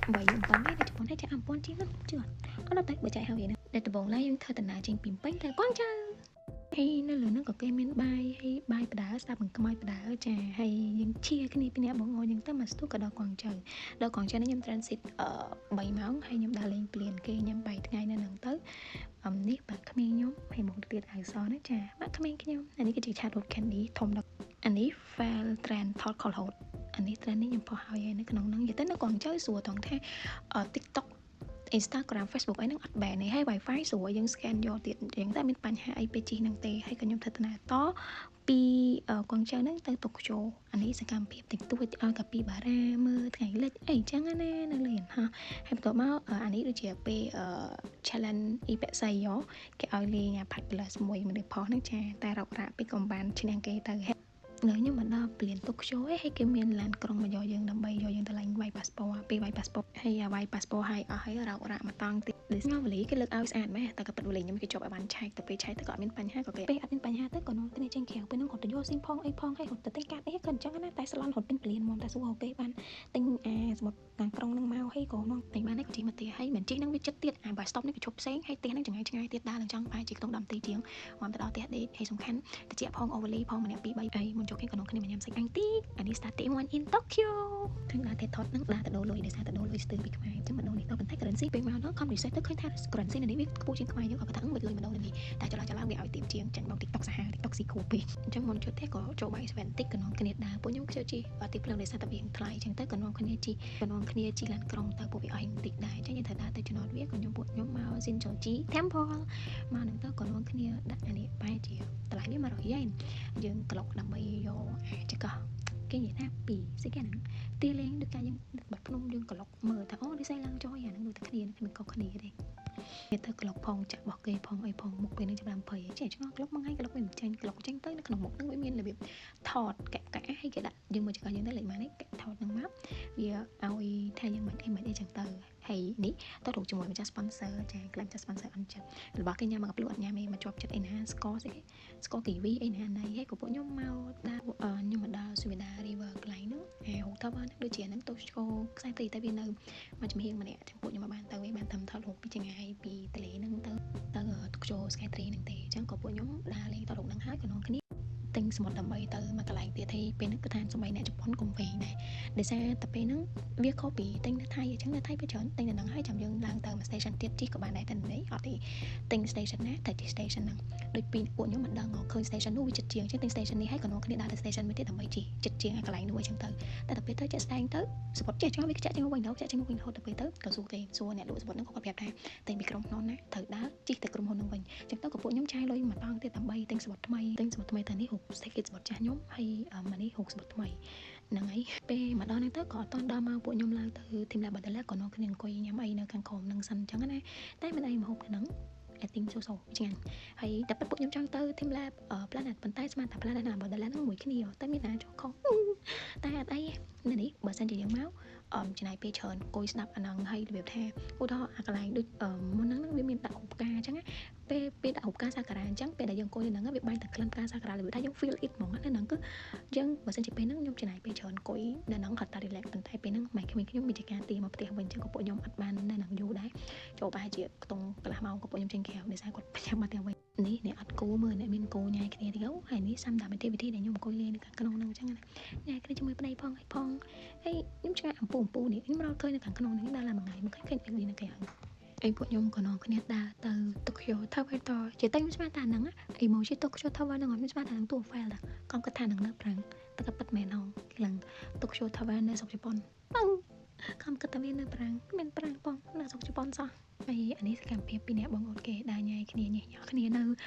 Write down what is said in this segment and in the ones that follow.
8 7ហើយនៅជប៉ុនហើយចាយ1000ជាងហ្នឹងជឿអត់អត់តែបើចាយហើយណាដែលដំបូងឡើយយើងធ្វើដំណើរចេញពីពេញទៅកងចៅហើយនៅលើហ្នឹងក៏គេមានបាយហើយបាយបដើស្ដាប់នឹងខ្មោចបដើចាហើយយើងឈៀគ្នាពីអ្នកបងអូនយើងទៅមកស្ទុះក៏ដល់កងចៅដល់កងចៅនេះខ្ញុំ transit 3ម៉ោងហើយខ្ញុំដើរលេងព្លានគេញ៉ាំបាយថ្ងៃនៅហ្នឹងទៅអំនេះបាទក្មេងខ្ញុំហើយមកទៀតអាវសណាចាបាទក្មេងខ្ញុំអានេះគឺជាឆាតរត់ candy ធំដល់អានេះ file trend ថតខលហូតអានេះ trend នេះខ្ញុំផុសហើយនៅក្នុងហ្នឹងនិយាយទៅនៅកងចៅស្រួលត្រង់ថា TikTok Instagram Facebook អីហ្នឹងអត់បែនទេហើយ Wi-Fi ស្រួលយើង scan យកទៀតអញ្ចឹងតែមានបញ្ហាអីពេលជិះហ្នឹងទេហើយក៏ខ្ញុំធ្វើដំណើរតពីកងចៅហ្នឹងទៅតូក្យូអានេះសកម្មភាពតិចតួចឲ្យកាពីបារ៉ាមើលថ្ងៃលិចអីអញ្ចឹងណានៅលើយន្តហោះហើយបន្ទាប់មកអានេះដូចជាពេល challenge អ៊ីប៉ែសៃយោគេឲ្យលេងអាផាត់ plus មួយមនុស្សផុសហ្នឹងចាតែរករ៉ាពីកុំបានឈ្នះគេទៅនៅខ្ញុំមកដល់ពលានតុកយ៉ូឯងហើយគេមានឡានក្រុងមកយកយើងដើម្បីយកយើងទៅឡើងវាយប៉ាសពតពេលវាយប៉ាសពតហើយវាយប៉ាសពតហើយអស់ហើយរោករ៉ាក់មកតង់ទៀតដូចខ្ញុំវលីគេលើកឲ្យស្អាតម៉េះតែក៏ពិតវលីខ្ញុំគេជាប់ឲ្យបានឆែកទៅពេលឆែកទៅក៏អត់មានបញ្ហាក៏គេពេលអត់មានបញ្ហាទៅក៏នាំគ្នាចេញក្រៅពេលហ្នឹងគាត់ទៅយកស៊ីមផងអីផងហើយគាត់ទៅទិញកាតអីក៏អញ្ចឹងណាតែស្លន់រត់ពេញពលានមកតែសួរអូគេបានទិញអាសមុទ្រខាងក្រុងហ្នឹងមកហើយក៏នាំទិញបានហើយក៏ជិះមកផ្ទះហើយមិនជិះហ្នឹងវាចិត្តទៀតអា bus stop នេះក៏ឈប់ផ្សេងហើយផ្ទះហ្នឹងចង្ងាយឆ្ងាយទៀតដើរឡើងចង់ប្រហែលជាក្នុង10នាទីជាងមកទៅដល់ផ្ទះដេកហើយសំខាន់តិចផងអូវលីផងម្នាក់2 3អីមុនចូលគេក៏នាំគ្នាមកញ៉ាំសាច់អាំងទីអានេះ start day 1 in Tokyo ឃើញដើរទេថតហ្នឹងដើរទៅដូរលុយដោយសារទៅដូរលុយស្ទើរពីខ្មែរអញ្ចឹងមកដូរនេះទៅប៉ុន្តែ currency ពេលមកហ្នឹងខំ research ទៅឃើញថា currency នៅនេះវាខ្ពស់ជាងខ្មែរយើងក៏គាត់ថាមិនលុយមកដូរនេះតែចន្លោះចន្លោះវាឲ្យទៀបជាងចាញ់បោក TikTok សាហាវ TikTok ស៊ីគ្រូពេកអញ្ចឹងមុនចូលផ្ទះក៏ចូលបាយស្វែនតិចក៏នាំគ្នាដើរពួកខ្ញុំខ្ជិលជិះទីភ្លើងដោយសារតែវាថ្លៃអញ្ចឹងទៅក៏នាំគ្នាជិះក៏នាំគ្នាជិះឡានក្រុងទៅពួកវាអស់តិចដែរអញ្ចឹងយើងត្រូវដើរទៅចំណតវាក៏ខ្ញុំពួកខ្ញុំមក Shinchoji Temple មកនឹងទៅក៏នាំគ្នាដាក់អានេះបែរជាតម្លៃវា100យ៉េនយើងក្លុកដើម្បីយកអាចកោះគេនិយាយថាពីស្អីគេហ្នឹងទីលេងដូចការយើងបាត់ភ្នំយើងក្លុកមើលថាអូនេះស្អីឡើងចុះអាហ្នឹងដូចតែគ្នាមិនខុសគ្នាទេគេទៅក្លុកផងចាក់របស់គេផងអីផងមុខពេលហ្នឹងចាប់20ចេះឆ្ងល់ក្លុកមួយថ្ងៃក្លុកវាមិនចាញ់ក្លុកចេញទៅនៅក្នុងមុខហ្នឹងវាមានរបៀបថតកាក់កាក់ហើយគេដាក់យើងមើលចង្កឹះយើងទៅលេខម៉ានេះកាក់ថតហ្នឹងមកវាឲ្យថាយើងមិនអីមិនអីចឹងទៅហើយនេះតរកជាមួយម្ចាស់ sponsor ចាក្លែមម្ចាស់ sponsor អត់ចិត្តរបស់គេញ៉ាំមកកប្លួអត់ញ៉ាំទេមកជាប់ចិត្តអីណាស្ករស្អីស្ករគីវីអីណាណៃហើយក៏ពួកខ្ញុំមកដល់ខ្ញុំមកដល់ Sumida River កន្លែងហ្នឹងហើយហូបថតហ្នឹងដូចជាហ្នឹងទៅឆ្កខ្សែត្រីតែវានៅមកចំហៀងម្នាក់ចឹងពួកខ្ញុំមកបានទៅឯងបានធ្វើថតរូបពីចង្ងាយពីទលេហ្នឹងទៅទៅទុកចូល Sky Tree ហ្នឹងទេអញ្ចឹងក៏ពួកខ្ញុំដើរលេងតរូបហ្នឹងហើយក៏នាំគ្នាទិញសមុទ្រដើម្បីទៅមកកន្លែងទៀតហើយពេលហ្នឹងគឺថាសម័យអ្នកជប៉ុនកុំវែងដែរដោយសារតែពេលហ្នឹងវាខុសពីទិញនៅថៃអញ្ចឹងនៅថៃវាច្រើនទិញនៅហ្នឹងហើយចាំយើងឡើងទៅមួយ station ទៀតជិះក៏បានដែរតែនេះអត់ទេទិញ station ណាតែជិះ station ហ្នឹងដូចពីពួកខ្ញុំមិនដឹងឃើញ station នោះវាចិត្តជាងអញ្ចឹងទិញ station នេះហើយក៏នាំគ្នាដើរទៅ station មួយទៀតដើម្បីជិះចិត្តជាងកន្លែងនោះអញ្ចឹងទៅតែដល់ពេលទៅជាក់ស្ដែងទៅសមុទ្រចេះចង់វាចាក់ចេញមកវិញទៅចាក់ចេញមកវិញរហូតដល់ពេលទៅក៏សួរគេសួរអ្នកលក់សមុទ្រហ្នឹងក៏គាត់ប្រាប់ថាទិញពីក្រុមហ៊ុនណាត្រូវដើរជិះទៅក្រុមហ៊ុនហ្នឹងវិញអញ្ចឹងទៅក៏ពួកខ្ញុំចាយលុយមួយតង់ទៀតដើម្បីទិញសមុទ្រថ្មីទិញសមុទ្រថ្មីតែនេះរូប ticket សមុទ្រចាស់ខ្ញុំហើយអានេះរូបសមុទ្រថ្មីហ្នឹងហើយពេលមកដល់ហ្នឹងទៅក៏អត់តដល់មកពួកខ្ញុំឡើងទៅ teamLab Borderland ក៏នាំគ្នាអង្គុយញ៉ាំអីនៅខាងក្រោមហ្នឹងសិនអញ្ចឹងណាតែមិនអីមកហូបនៅហ្នឹង I think so so ឆ្ងាញ់ហើយតែពិតពួកខ្ញុំចង់ទៅ teamLab Planet ប៉ុន្តែស្មានតែ Planet ណា Borderland ហ្នឹងមួយគ្នាតែមានណាចូលខុសតែអត់អីនៅនេះបើសិនជាយើងមកអមចំណាយពេលច្រើនអង្គុយស្ដាប់អាហ្នឹងហើយរបៀបថាឧទាហរណ៍អាកន្លែងដូចមុនហ្នឹងវាមានដាក់រូបផ្កាអញ្ចឹងពេលពេលដាក់រូបផ្កាសាការ៉ាអញ្ចឹងពេលដែលយើងអង្គុយនៅហ្នឹងវាបាញ់តែក្លិនផ្កាសាការ៉ារបៀបថាយើង feel it ហ្មងណាហ្នឹងគឺយើងបើសិនជាពេលហ្នឹងខ្ញុំចំណាយពេលច្រើនអង្គុយនៅហ្នឹងគាត់តែ relax ប៉ុន្តែពេលហ្នឹងម៉ែក្មេងខ្ញុំមានជាការទាមកផ្ទះវិញអញ្ចឹងក៏ពួកខ្ញុំអត់បាននៅហ្នឹងយូរដែរចូលប្រហែលជាខ្ទង់កន្លះម៉ោងក៏ពួកខ្ញុំចេញក្រៅដោយសារគាត់ប្រចាំមកផ្ទះវិញនេះអ្នកអត់គោមើលអ្នកមានគោញ៉ាយគ្នាទៀតហើយនេះសាំតាម activity ដែលខ្ញុំអង្គុយលេងនៅខាងក្នុងហ្នឹងអញ្ចឹងណាញ៉ាយគ្នាជាមួយប្តីផងអីផងហើយខ្ញុំឆ្ងាយអំពូអំពូនេះខ្ញុំរត់ឃើញនៅខាងក្នុងហ្នឹងដល់ឡើងមួយថ្ងៃមកឃើញឃើញអីនៅគេហើយអីពួកខ្ញុំក៏នាំគ្នាដើរទៅ Tokyo Tower តជាតែខ្ញុំស្មានថាហ្នឹង emoji Tokyo Tower ហ្នឹងខ្ញុំស្មានថាហ្នឹងតួ file ដែរកុំគិតថាហ្នឹងនៅប្រាំងតែក៏ពិតមែនហងឡើង Tokyo Tower នៅស្រុកជប៉ុនបងខំគិតថាវានៅប្រាំងមានប្រាំងបងនៅស្រុកជប៉ុនសោះហើយអានេះសកម្មភាពពីអ្នកបងអូនគេដើរញ៉ៃគ្នាញ៉េះញ៉ោះគ្នានៅ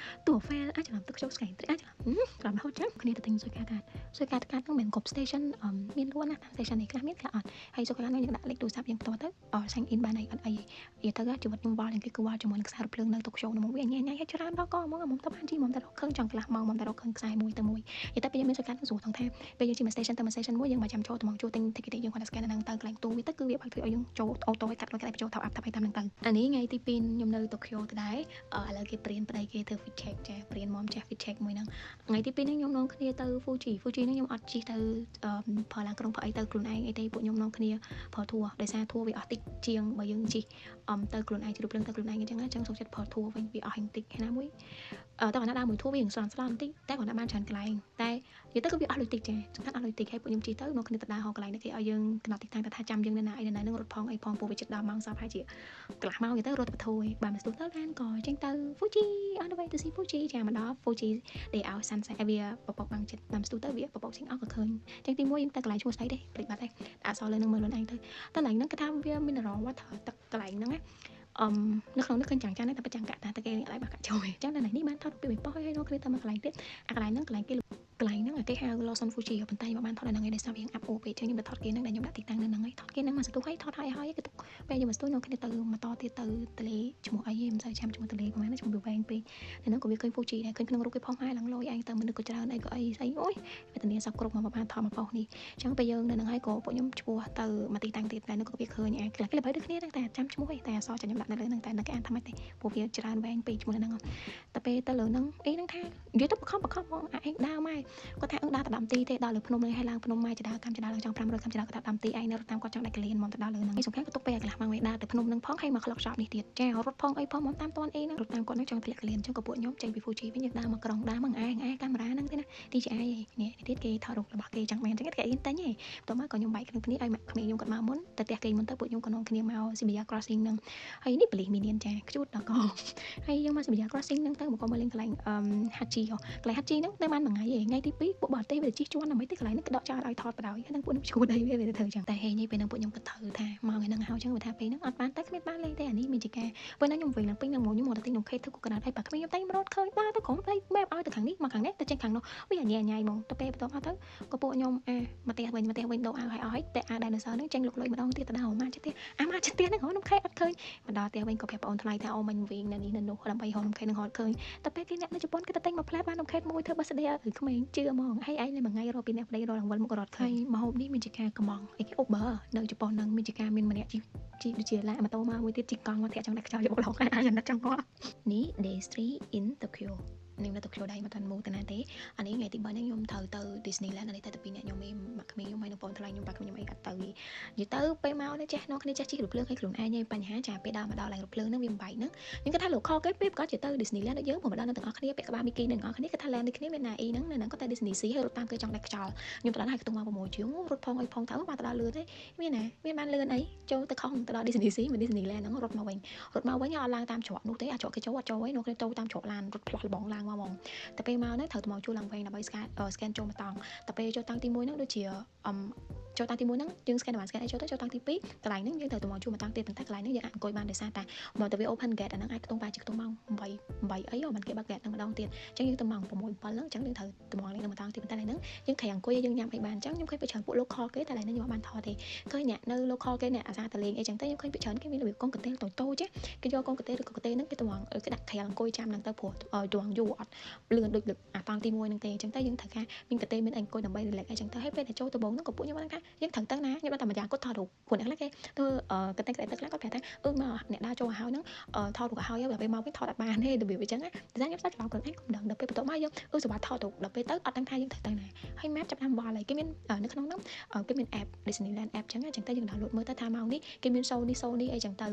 តួ file អាចច្រឡំទឹកចូលស្កែងត្រីអាចច្រឡំច្រឡំរហូតចឹងគ្នាទៅទិញ Suica card Suica card ហ្នឹងមិនមែនគ្រប់ station មានលក់ណាតាម station នេះខ្លះមានខ្លះអត់ហើយ Suica card ហ្នឹងយើងដាក់លេខទូរស័ព្ទយើងផ្ទាល់ទៅអ sign in បានអីអត់អីនិយាយទៅជីវិតខ្ញុំវល់ជាងគេគឺវល់ជាមួយនឹងខ្សែរថភ្លើងនៅតុកយ៉ូហ្នឹងវាញ៉ៃញ៉ៃឲ្យច្រើនដល់កហ្មងហ្មងទៅបានជីហ្មងតែរកឃើញចង់កន្លះម៉ោងហ្មងតែរកឃើញខ្សែមួយទៅមួយនិយាយទៅពេលយើងមាន Suica card ហ្នឹងស្រួលថងថាពេលយើងជិះមួយ station ទៅមួយ station មួយយើងមកចាំចូលទៅមកជួទិញ ticket យើងគាត់តែ scan ហ្នឹងទៅកន្លែងទូវាទៅគឺវាបើកទ្វារឲ្យយើងចូល auto ឲ្យកាត់លុយកាត់ឲ្យបញ្ចូលថោអាប់ថប់ឲ្យតាមហ្នឹងទៅអានេះ ថ្ងៃទី2ខ្ញុំនៅតូក្យូទៅដែរឥឡូវគេព្រៀនប្តីគេធ្វើ fit check ចាព្រៀនមុំចាស់ fit check មួយហ្នឹងថ្ងៃទី2ហ្នឹងខ្ញុំនាំគ្នាទៅ Fuji Fuji ហ្នឹងខ្ញុំអត់ជិះទៅផលឡានក្រុងផលអីទៅខ្លួនឯងអីទេពួកខ្ញុំនាំគ្នាផល tour ដោយសារ tour វាអស់តិចជាងបើយើងជិះទៅខ្លួនឯងជ្រុះភ្លើងទៅខ្លួនឯងអញ្ចឹងអញ្ចឹងសុខចិត្តផល tour វិញវាអស់បន្តិចណាមួយតើគាត់ដើរមួយ tour វាស្លន់ស្លន់បន្តិចតែគាត់បានច្រើនកន្លែងតែនិយាយទៅគឺវាអស់លុយតិចចាសំខាន់អស់លុយតិចហើយពួកខ្ញុំជិះទៅនាំគ្នាទៅដើរហកន្លែងនេះគេឲ្យយើងកំណត់ទីតាំងទៅថាចាំយើងនៅណាអីនៅណានឹងរត់ផងអីផងពួកវាចិត្តដល់ម៉ោងសោះប្រហែលជាកន្លះម៉ោងទៅរត់ទៅបធួយបានមកស្ទុះទៅឡានក៏ចេញទៅ Fuji on the way to see Fuji ចាមកដល់ Fuji ដែលឲ្យ sunset ឲ្យវាពពកបាំងចិត្តតាមស្ទុះទៅវាពពកចេញអស់ក៏ឃើញចឹងទីមួយយើងទៅកន្លែងឈ្មោះស្អីទេភ្លេចបាត់ហើយអក្សរលើនឹងមើលខ្លួនឯងទៅតែកន្លែងហ្នឹងគេថាវា mineral water ទឹកកន្លែងហ្នឹងណាអឹមនៅក្នុងនេះឃើញចាំងចាំងតែប្រចាំងកាក់តាតែគេអត់ឲ្យបាក់កាក់ចូលអញ្ចឹងនៅនេះបានថតរូបពីបេប៉ុសហើយនោះគ្នាទៅមកកន្លែងទៀតអាកន្លែងហ្នឹងកន្លែងគេកន្លែងហ្នឹងគេហៅ Lawson Fuji ប៉ុន្តែមកបានថតនៅហ្នឹងឯងដោយសារវាអាប់អូពេកចឹងខ្ញុំទៅថតគេហ្នឹងដែលខ្ញុំដាក់ទីតាំងនៅហ្នឹងឯងថតគេហ្នឹងមកសន្ទុះហើយថតហើយហើយគេទុកពេលយើងមកស្ទួយនោះគ្នាទៅមកតទៀតទៅទលេឈ្មោះអីមិនសូវចាំឈ្មោះទលេប្រហែលឈ្មោះវាវែងពេកនៅហ្នឹងក៏វាឃើញ Fuji ដែរឃើញក្នុងរូបគេផុសហើយឡើងលយឯងទៅមនុស្សក៏ច្រើនអីក៏អីស្អីអូយវេទនាសពគ្រប់មកបានថតមកផុសនេះចឹងពេលយើងនៅហ្នឹងហើយក៏ពួកខ្ញុំឈ្មោះទៅមកទីតាំងទៀតតែនោះក៏វាឃើញអាខ្លះគេល្បីដូចគ្នាហ្នឹងតែចាំឈ្មោះឯងតែអក្សរចាំខ្ញុំដាក់នៅលើហ្នឹងតែនឹកគេអានថាម៉េចទេព្រោះវាច្រើនវែងពេកឈ្មោះនៅហ្នឹងតែពេលទៅលើហ្នឹងអីហ្នឹងថានិយាយទៅបខំបខំហ្មងអាឯងដើរមកគាត់ថាអឹងដើរទៅ10នាទីទេដល់លើភ្នំនេះហើយឡើងភ្នំមកចដើកម្មចដើឡើងចង់500កម្មចដើគាត់ថា10នាទីឯងនៅរត់តាមគាត់ចង់ដាច់កលៀនមកទៅដល់លើហ្នឹងសំខាន់ក៏ទុកពេលកន្លះម៉ោងឯងដើរទៅភ្នំហ្នឹងផងហើយមក clock shop នេះទៀតចារត់ផងអីផងមកតាមតនអីហ្នឹងរត់តាមគាត់ហ្នឹងចង់ធ្លាក់កលៀនអញ្ចឹងក៏ពួកខ្ញុំចេញពី Fuji វិញយើងដើរមកក្រុងដើរមកឯងឯងកាមេរ៉ាហ្នឹងទេណា DJI នេះទៀតគេថតរូបរបស់គេចង់បានអញ្ចឹងគេអៀនតែញឯងបន្ទាប់មកក៏ខ្ញុំបែកគ្នាគ្នាឲ្យម៉ាក់ក្មេងខ្ញុំគាត់មកមុនទៅផ្ទះគេមុនទៅពួកខ្ញុំក៏នាំគ្នាមក Shibuya Crossing ហ្នឹងហើយនេះប៉ូលីសមានចាខ្ជូតដល់កហើយយើងមក Shibuya Crossing ហ្នឹងទៅមកក៏មកលេងកន្លែង Hachi កន្លែង Hachi ហ្នឹងនៅបានមួយថ្ងៃឯងថ្ងៃទី2ពួកបរទេសវាជិះជាន់ដើម្បីទៅកន្លែងហ្នឹងគេដកចោលឲ្យថតបណ្ដោយហ្នឹងពួកខ្ញុំឈួតអីវាទៅធ្វើចឹងតែហេញពេលហ្នឹងពួកខ្ញុំក៏ត្រូវថាមកថ្ងៃហ្នឹងហើយចឹងវាថាពេលហ្នឹងអត់បានតែគ្មានបានលេងទេអានេះមានជាការពេលហ្នឹងខ្ញុំវិញឡើងពេញហ្នឹងមកខ្ញុំមកទៅទិញនំខេកធ្វើកកណាត់ហើយបើគ្មានខ្ញុំតែរត់ឃើញដើរទៅក្រុមដៃបែបឲ្យទៅខាងនេះមកខាងនេះទៅចេញខាងនោះវាញ៉ៃញ៉ៃហ្មងទៅពេលបន្ទាប់មកទៅក៏ពួកខ្ញុំអាមកផ្ទះវិញមកផ្ទះវិញដូរអាវឲ្យអស់ហើយតែអាវដែលនៅសល់ហ្នឹងចេញលុកលុយម្ដងទៀតទៅដល់ម៉ាចិត្តផ្ទះអាម៉ាចិត្តផ្ទះហ្នឹងរកនំខេកអត់ឃើញមកដល់ផ្ទះវិញក៏ប្រាប់បងថ្លៃថាអូមិញវិញនៅនេះនៅនោះដើម្បីរកនំខេកនឹងរត់ឃើញតែពេលគេអ្នកនៅជប៉ុនគេទៅទិញមកផ្លែបាននំខេកមួយធ្វើ birthday ឲ្យក្មេងជឿហ្មងហើយឯងនៅមួយថ្ងៃរកពីអ្នកប្តីរករង្វិលមុខរត់ឃើញម្ហូបនេះមានជាការកំងអីគេ Uber នៅជប៉ុនហ្នឹងមានជាការមានម្នាក់ជិះជិះដូចជាឡានម៉ូតូមកមួយទៀតជិះកង់មកធាក់ចង់ដាក់ខ្យល់យកឡងអាចអាណិតចង់គាត់នេះ Day 3 in Tokyo នឹងនៅតូក្យូដែរមកតាន់មូតាណាទេអានេះថ្ងៃទី3នេះខ្ញុំត្រូវទៅ Disneyland អានេះតែពីរអ្នកខ្ញុំឯងមកក្មេងខ្ញុំហើយនឹងបងថ្លៃខ្ញុំបាក់ខ្ញុំអីអត់ទៅនិយាយទៅពេលមកនេះចេះនាំគ្នាចេះជិះរថភ្លើងឲ្យខ្លួនឯងឯងបញ្ហាចាពេលដល់មកដល់ឡើងរថភ្លើងហ្នឹងវាមិនបែកហ្នឹងខ្ញុំគាត់ថាលោកខគេពេលគាត់ជាទៅ Disneyland ដូចយើងព្រោះមកដល់នៅទាំងអស់គ្នាពាក់ក្បាល Mickey នឹងទាំងអស់គ្នាគាត់ថា land ដូចគ្នាមានណាអ៊ីហ្នឹងនៅហ្នឹងគាត់ទៅ Disney Sea ហើយរត់តាមគេចង់ដាច់ខ្យល់ខ្ញុំទៅដល់ហើយខ្ទង់មក6ជាងរត់ផងអីផងទៅបានទៅដល់លឿនទេមានណាមានបានលឿនអីចូលទៅខំទៅដល់ Disney Sea មិន Disneyland ហ្នឹងរត់មកវិញរត់មកវិញអត់ឡើងតាមច្រកនោះទេអាច្រកគេចូលអត់ចូលឯងនោះគេចូលតាមច្រកឡានរត់ផ្លោះលបងឡើងមកហ្មងតែពេលមកហ្នឹងត្រូវទៅមកជួលឡើងវិញដើម្បី scan ចូលមកតង់តែពេលចូលតាំងទី1ហ្នឹងដូចជាអឹមចូលតាំងទី1ហ្នឹងយើង scan បាន scan អីចូលទៅចូលតាំងទី2កន្លែងហ្នឹងយើងត្រូវទៅមកជួលមកតាំងទៀតប៉ុន្តែកន្លែងហ្នឹងយើងអាចអង្គុយបានដោយសារតែមកទៅវា open gate អាហ្នឹងអាចខ្ទង់បែរជាខ្ទង់ម៉ោង8 8អីមិនគេបើក gate ហ្នឹងម្ដងទៀតអញ្ចឹងយើងទៅម៉ោង6 7ហ្នឹងអញ្ចឹងយើងត្រូវទៅមកនេះនឹងម្ដងទៀតប៉ុន្តែកន្លែងហ្នឹងយើងក្រែងអង្គុយយើងញ៉ាំអីបានអញ្ចឹងខ្ញុំឃើញពីច្រើនពួក local គេតែកន្លែងហ្នឹងខ្ញុំអត់បានថតទេឃើញអ្នកនៅ local គេអ្នកអាសាតលេងអីចឹងទៅខ្ញុំឃើញពីច្រើនគេមានរបៀបកងកន្ទេលតូចតូចគេយកកងកន្ទេលឬក៏កន្ទេលហ្នឹងគេតម្រង់គេដាក់ក្រែងអង្គុយចាំហ្នឹងទៅព្រោះឲ្យតម្រង់យូរអត់លឿនដូចអាតង់ទី1ហ្នឹងទេអញ្ចឹងទៅយើងត្រូវការមានកន្ទេលមានអីអង្គុយដើម្បី relax អីចឹងទៅហើយពេលដែលចូលដំបូងហ្នឹងក៏ពួកខ្ញុំដឹងថាយើងត្រូវទៅណាខ្ញុំដឹងតែម្យ៉ាងគាត់ថតរូបព្រោះអ្នកខ្លះគេធ្វើកន្ទេលក្រិតទឹកខ្លះគាត់ប្រាប់ថាអឺមកអ្នកដើរចូលឲ្យហ្នឹងថតរូបឲ្យហើយដល់ពេលមកវិញថតអត់បានទេរបៀបអញ្ចឹងណាតែខ្ញុំស្ដាប់ច្រឡំខ្លួនឯងកុំដឹងដល់ពេលបន្ទាប់មកយើងអឺសម្រាប់ថតរូបដល់ពេលទៅអត់ដឹងថាយើងត្រូវទៅណាហើយ map ចាប់តាមវល់ហើយគេមាននៅក្នុងហ្នឹងគេមាន app Disneyland app ចឹងអញ្ចឹងទៅយើង download មើលទៅថាម៉ោងនេះគេមាន show នេះ show នេះអីចឹងទៅ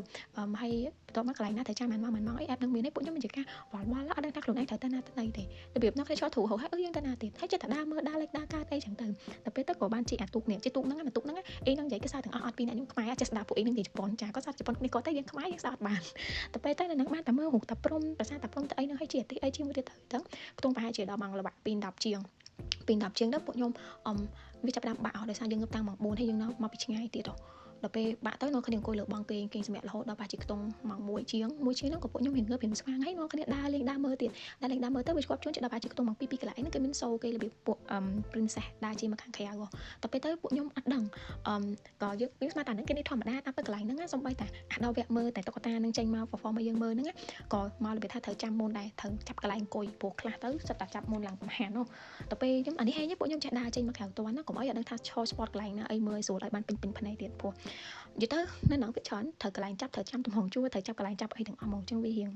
ហើយបន្ទាប់មកកន្លែងណាត្រូវចាំបានមកមិនមកអី app ហ្នឹងមានឯងពួកខ្ញុំមានជាការវល់វល់អត់ដឹងថាខ្លួនឯងត្រូវទៅណាទៅណីទេរបៀបនោះគេឆ្លធូរហៅហើយអឺយើងទៅណាទៀតហើយចិត្តតែដើរមើលដើរលេងដើរកើតអីចឹងទៅដល់ពេលទៅក៏បានជិះអាទូកនេះជិះទូកហ្នឹងអាទូកហ្នឹងអីហ្នឹងនិយាយគេសើទាំងអស់អត់ពីអ្នកខ្ញុំខ្មែរចេះស្ដាប់ពួកអីហ្នឹងនិយាយជប៉ុនចាគាត់សើជប៉ុននេះគាត់ទៅយើងខ្មែរយើងស្ដាប់អត់បានដល់ពេលទៅនៅហ្នឹងបានតែមើលរូបតាព្រំប្រាសាទតាព្រំទៅអីហ្នឹងហើយជាអាទិអីជាមួយទៀតទៅទៅខ្ទង់ប្រហែលជាដល់ម៉ោងល្បាក់2 10ជាង2 10ជាងទៅពួកខ្ញុំអមវាចាប់ផ្ដើមបាក់អស់ដោយសារយើងងើបតាំងម៉ោង4ហើយយើងនៅមកពីឆ្ងាយទៀតដល់ពេលបាក់ទៅនាំគ្នាអង្គុយលើបងគេគេសម្រាប់រហូតដល់ប្រហែលជាខ្ទង់ម៉ោង1ជាង1ជាងហ្នឹងក៏ពួកខ្ញុំរៀងងើបរៀងស្វាងហើយនាំគ្នាដើរលេងដើរមើលទៀតដើរលេងដើរមើលទៅវាស្គាប់ជួនជិតដល់ប្រហែលជាខ្ទង់ម៉ោង2 2កន្លែងហ្នឹងគេមានសូគេរបៀបពួក princess ដើរជិះមកខាងក្រៅដល់ពេលទៅពួកខ្ញុំអត់ដឹងអឺក៏យើងយើងស្មានតែហ្នឹងគេនេះធម្មតាតាមទៅកន្លែងហ្នឹងសំបីតាអាដល់វគ្គមើលតែតុក្កតានឹងចេញមក perform ឲ្យយើងមើលហ្នឹងក៏មករបៀបថាត្រូវចាំមុនដែរត្រូវចាប់កន្លែងអង្គុយព្រោះខ្លះទៅសិតតែចាប់មុនឡើងប្រហែលនោះដល់ពេលខ្ញុំអានេះហេពួកខ្ញុំចេះដើរចេញមកក្រៅតន់ណាកុំឲ្យអត់ដឹងថាឈរ spot កន្លែងណាអីមើលឲ្យស្រួលឲ្យបានពេញពេញភ្នែកទៀតព្រោះ និយាយទៅនៅហ្នឹងវាច្រើនត្រូវកន្លែងចាប់ត្រូវចាំទំហំជួរត្រូវចាប់កន្លែងចាប់អីទាំងអស់ហ្មងអញ្ចឹងវារៀង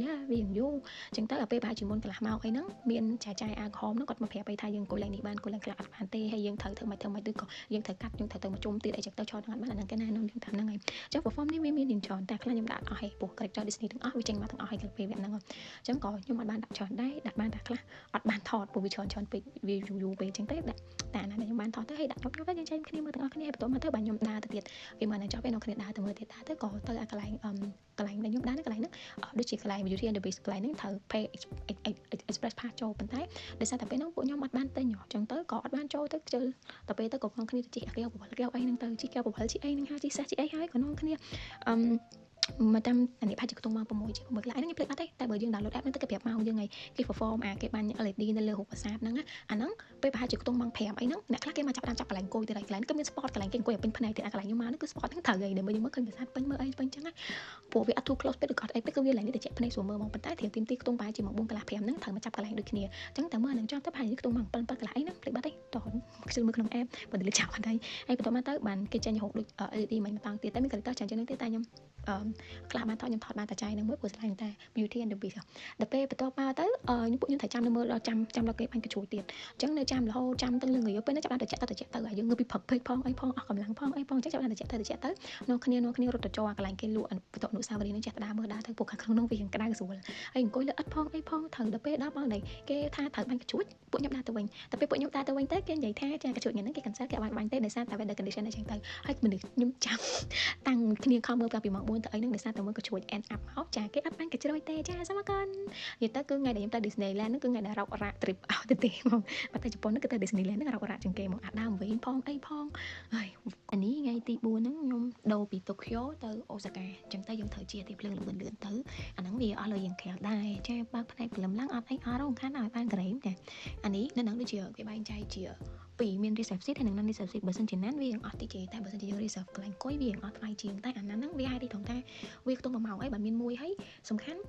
យ៉ាវារៀងយូរអញ្ចឹងទៅដល់ពេលប្រហែលជាមុនកន្លះម៉ោងអីហ្នឹងមានចែកចាយអាក្រហមហ្នឹងគាត់មកប្រាប់អីថាយើងអង្គុយឡើងនេះបានអង្គុយឡើងខ្លះអត់បានទេហើយយើងត្រូវធ្វើម៉េចធ្វើម៉េចឬក៏យើងត្រូវកាត់យើងត្រូវទៅមកជុំទៀតអីចឹងទៅច្រើនហ្នឹងអត់បានអាហ្នឹងគេណែនាំយើងតាមហ្នឹងហើយអញ្ចឹង perform នេះវាមានរៀងច្រើនតែខ្លះខ្ញុំដាក់អត់អស់ហើយព្រោះ character Disney ទាំងអស់វាចេញមកទាំងអស់ហើយពេលវគ្គហ្នឹងអញ្ចឹងក៏ខ្ញុំអត់បានដាក់ច្រើនដែរដាក់បានតែខ្លះអត់បានថតព្រោះវាច្រើនច្រើនពេកវាយូរយូរពេកអញ្ចឹងទៅដាក់តែអាណាដែលខ្ញុំបានថតទៅហើយដាក់ខ្ញុំខ្ញុំទៅយើងចែកគ្នាមើលទាំងអស់គ្នាហើយបន្ទាប់មកទៅបាទខ្ញុំដើរទៅទៀតគេមកនឹងចប់ឯនោះគ្នាដើរទៅមើលទៀតដើរទៅក៏ទៅអាកន្លែងកន្លែងដែលខ្ញុំដើរហ្នឹងកន្លែងហ្នឹងដូចជាកន្លែង Beauty and the Beast កន្លែងហ្នឹងត្រូវ pay express pass ចូលប៉ុន្តែដោយសារតែពេលហ្នឹងពួកខ្ញុំអត់បានទិញអញ្ចឹងទៅក៏អត់បានចូលទៅខ្ជិលតែពេលទៅក៏ផងគ្នាទៅជិះអាកែវបបលកែវអីហ្នឹងទៅជិះកែវបបលជិះអីហ្នឹងហើយជិះសេះជិះអីហើយក៏នាំគ្នាអឺមកតាមអានេះប្រហែលជាខ្ទង់ម៉ោង6ជា6កន្លែងហ្នឹងខ្ញុំភ្លេចអត់ទេតែបើយើង download app ហ្នឹងទៅគេប្រាប់ម៉ោងយើងហើយគេ perform អាគេបាញ់ LED នៅលើរូបប្រាសាទហ្នឹងអាហ្នឹងពេលប្រហែលជាខ្ទង់ម៉ោង5អីហ្នឹងអ្នកខ្លះគេមកចាប់តាមចាប់កន្លែងអង្គុយទៀតហើយកន្លែងគឺមាន spot កន្លែងគេអង្គុយឲ្យពេញភ្នែកទៀតអាកន្លែងខ្ញុំមកហ្នឹងគឺ spot ហ្នឹងត្រូវហើយដែលមើលយើងមើលឃើញប្រាសាទពេញមើលអីពេញចឹងណាព្រោះវាអត់ too close ពេកឬក៏អត់អីពេកគឺវាកន្លែងនេះតែជាក់ភ្នែកស្រួលមើលហ្មងប៉ុន្តែត្រៀមទីទីខ្ទង់ប្រហែលជាម៉ោង4កន្លះ5ហ្នឹងត្រូវមកចាប់កន្លែងដូចគ្នាអញ្ចឹងតែមើលអាហ្នឹងចប់ទៅប្រហែលជាខ្ទង់ម៉ោង7 7កន្លះអីហ្នឹងភ្លេចបាត់ទេតោះខ្ជិលមើលក្នុង app បើទៅលើចាប់អត់ហើយហើយបន្ទាប់មកទៅបានគេចេញរហូតដូច LED មិញម្ដងទៀតតែមាន character ច្រើនជាងហ្នឹងទៀតតែខ្ញុំអឺខ្លះបានថតខ្ញុំថតបានតែចាយហ្នឹងមួយព្រោះស្រឡាញ់តែ Beauty and the Beast ដល់ពេលបន្ទាប់មកទៅខ្ញុំពួកខ្ញុំត្រូវចាំនៅមើលដល់ចាំចាំដល់គេបាញ់កញ្ជ្រួយទៀតអញ្ចឹងនៅចាំរហូតចាំទៅលឿងងាយពេលហ្នឹងចាប់បានទៅចាក់ទៅចាក់ទៅហើយយើងងើបពីព្រឹកពេកផងអីផងអស់កម្លាំងផងអីផងអញ្ចឹងចាប់បានទៅចាក់ទៅចាក់ទៅនោះគ្នានោះគ្នារត់ទៅចូលអាកន្លែងគេលក់បន្ទាប់អនុស្សាវរីយ៍ហ្នឹងចេះតែដើរមើលដើរទៅពួកខាងក្នុងនោះវាក្តៅស្រួលហើយអង្គុយលើឥដ្ឋផងអីផងត្រូវដល់ពេលដល់មកនេះគេថាត្រូវបាញ់កញ្ជ្រួចពួកខ្ញុំដើរទៅវិញតែពេលពួកខ្ញុំដើរទៅវិញទៅគេនិយាយថាចាកញ្ជ្រួចហ្នឹងគេ cancel គេអត់បានបាញ់ទេដោយសារតែ weather condition អីចឹងទៅហើយមនុស្សខ្ញុំចាំតាំងគ្នាខំមើលកាលពីម៉ោង4ទៅអីហ្នឹងដោយសារតែមើលកញ្ជ្រួច end up មកចាគេអត់បាញ់កញ្ជ្រួចទេចាសូមអរគុណនិយាយទៅគឺថ្ងៃដែលខ្ញុំទៅ Disneyland ហ្នឹងគឺថ្ងៃដែលរករ៉ាក់ trip អស់ទៅទេហ្មងបើទៅជប៉ុនហ្នឹងគឺទៅ Disneyland ហ្នឹងរករ៉ាក់ជាងគេហ្មងអាដើមវិញផងអីផងហើយអានេះថ្ងៃទី4ហ្នឹងខ្ញុំដូរពីតូក្យូទៅអូសាកាអញ្ចឹងទៅយើងត្រូវជាទីភ្លើងលឿនលឿនទៅអាហ្នឹងវាអស់លុយយ៉ាងក្រៅដែរចាបើកផ្នែកព្រលឹមឡើងអត់អីអត់រំខានឲ្យបានក្រែមចាអានេះនៅហ្នឹងដូចជាគេបែងចែកជាពីរមាន reserve seat ហើយនិង non reserve seat បើសិនជាណានវាអស់តិចទេតែបើសិនជាយើង reserve កន្លែងអង្គុយវាអស់ថ្លៃជាងតែអាណាហ្នឹងវាហេតុទីត្រង់ថាវាខ្ទង់1ម៉ោងអីបើមានមួយហើយសំខាន់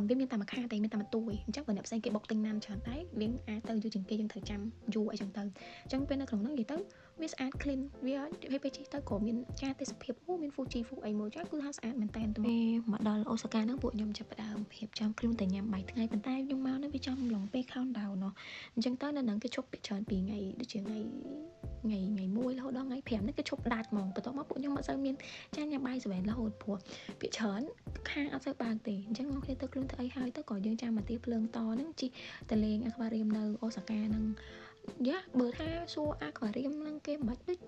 វាមានតែមួយខាតែមានតែមួយទូឯងអញ្ចឹងបើអ្នកផ្សេងគេបុកទិញណានច្រើនតែវាអាចទៅយូរជាងគេយើងត្រូវចាំយូរអីចឹងទៅអញ្ចឹងពេលនៅក្នុងហ្នឹងនិយាយទៅវាស្អាត clean វាហើយពេលជិះទៅក៏មានការទេសភាពអូមាន Fuji ហ្វូអីមួយចាគឺថាស្អាតមែនតើពេលមកដល់អូសាកាហ្នឹងពួកខ្ញុំចាប់ផ្ដើមរៀបចំខ្លួនតែញ៉ាំបាយថ្ងៃប៉ុន្តែខ្ញុំមកហ្នឹងវាចំឡងពេល countdown ណោះអញ្ចឹងទៅនៅហ្នឹងគេឈប់ពីច្រើនពីថ្ងៃដូចជាថ្ងៃថ្ងៃថ្ងៃ1រហូតដល់ថ្ងៃ5ហ្នឹងគេឈប់ដាច់ហ្មងបន្ទាប់មកពួកខ្ញុំអត់សូវមានចាញ៉ាំបាយសវែនរហូតព្រោះពាក្យច្រើនខាងអត់សូវបើកទេអញ្ចឹងមកគ្នាទៅខ្លួនទៅអីហើយទៅក៏យើងចាំមកទៀភ្លើងតហ្នឹងជិះទៅលេងអាក្វារៀមនៅអូសាកាហ្នឹងយ៉ាបើថាសួរអាក្វារៀមហ្នឹងគេមិនដូច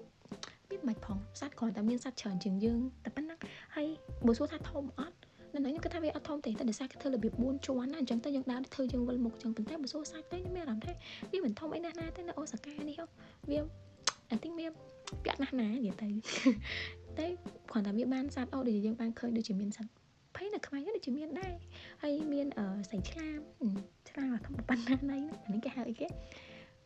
មានមិនផងសត្វគ្រាន់តែមានសត្វច្រើនជាងយើងតែប៉ុណ្ណឹងហើយបើសួរថាធំអត់នៅហ្នឹងខ្ញុំគិតថាវាអត់ធំទេតែដោយសារគេធ្វើរបៀប4ជាន់ណាអញ្ចឹងទៅយើងដើរធ្វើយើងវិលមុខអញ្ចឹងប៉ុន្តែបើសួរសាច់ទៅខ្ញុំមានអារម្មណ៍ថាវាមិនធំអីណាស់ណាទេនៅអូសាកានេះវា I think វាពាក់ណាស់ណានិយាយទៅតែគ្រាន់តែវាបានសត្វអូដូចយើងបានឃើញដូចជាមានសត្វភ័យនៅខ្មែរដូចជាមានដែរហើយមានសៃឆ្លាមឆ្លាមធំប៉ុណ្ណាណៃអានេះគេហៅអីគេ